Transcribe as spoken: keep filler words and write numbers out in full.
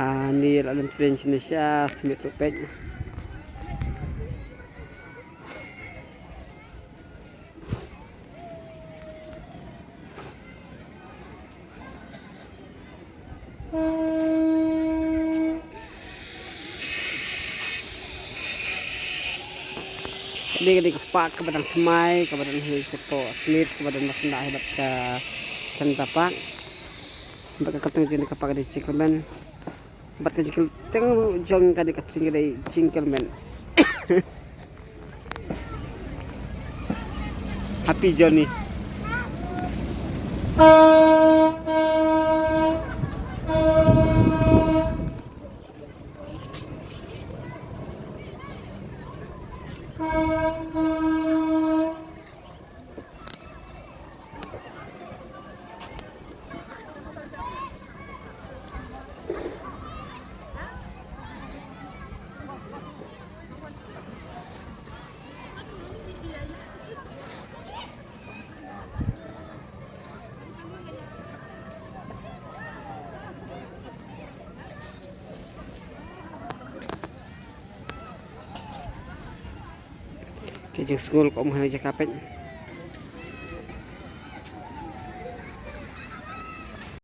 Ani la lem tren sini sha smit rupet. Kane ka dei ka park kaba dang thymmai, kaba dang heh shapoh slit, kaba dang ba kyndah hi bad ka Chandra Park. Bad ka kyrteng jong ka park ka dei Jingkyrmen. Bad ka jingkyrteng jong kane ka jing ka dei Jingkyrmen. Happy journey. Ki jingsngul ka um ha kane ka jaka peit.